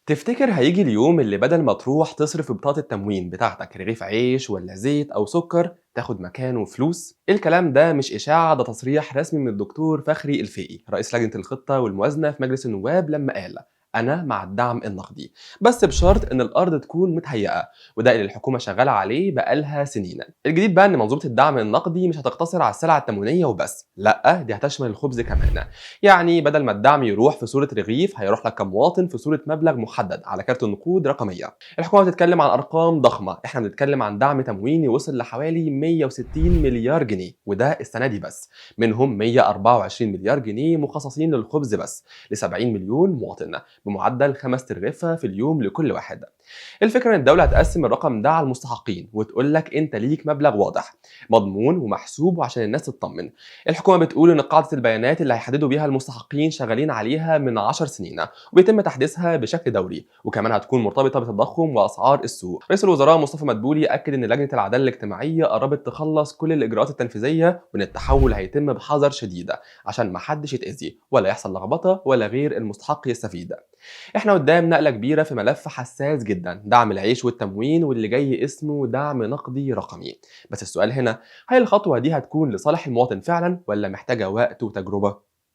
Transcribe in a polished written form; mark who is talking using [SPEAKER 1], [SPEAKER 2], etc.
[SPEAKER 1] تفتكر هيجي اليوم اللي بدل ما تروح تصرف بطاقة التموين بتاعتك رغيف عيش ولا زيت أو سكر تاخد مكانه فلوس؟ الكلام ده مش إشاعة، ده تصريح رسمي من الدكتور فخري الفقي رئيس لجنة الخطة والموازنة في مجلس النواب لما قال: أنا مع الدعم النقدي بس بشرط إن الأرض تكون متهيئة، وده اللي الحكومة شغالة عليه بقالها سنين. الجديد بقى إن منظومة الدعم النقدي مش هتقتصر على السلع التموينية وبس، لأ دي هتشمل الخبز كمان. يعني بدل ما الدعم يروح في صورة رغيف هيروح لك كمواطن في صورة مبلغ محدد على كارت النقود رقمية. الحكومة بتتكلم عن أرقام ضخمة، احنا بنتكلم عن دعم تمويني وصل لحوالي 160 مليار جنيه، وده السنة دي بس، منهم 124 مليار جنيه مخصصين للخبز بس ل 70 مليون مواطن بمعدل 5 ترغيفة في اليوم لكل واحد. الفكرة ان الدولة هتقسم الرقم ده على المستحقين وتقول لك انت ليك مبلغ واضح مضمون ومحسوب وعشان الناس تطمن. الحكومة بتقول ان قاعدة البيانات اللي هيحددوا بيها المستحقين شغالين عليها من 10 سنين وبيتم تحديثها بشكل دوري، وكمان هتكون مرتبطة بالتضخم واسعار السوق. رئيس الوزراء مصطفى مدبولي اكد ان لجنة العدالة الاجتماعية قربت تخلص كل الاجراءات التنفيذية، وان التحول هيتم بحذر شديد عشان ما حدش يتأذي ولا يحصل لخبطة ولا غير المستحق يستفيد. احنا قدام نقلة كبيرة في ملف حساس جدا، دعم العيش والتموين واللي جاي اسمه دعم نقدي رقمي. بس السؤال هنا، هل الخطوة دي هتكون لصالح المواطن فعلا ولا محتاجة وقت وتجربة؟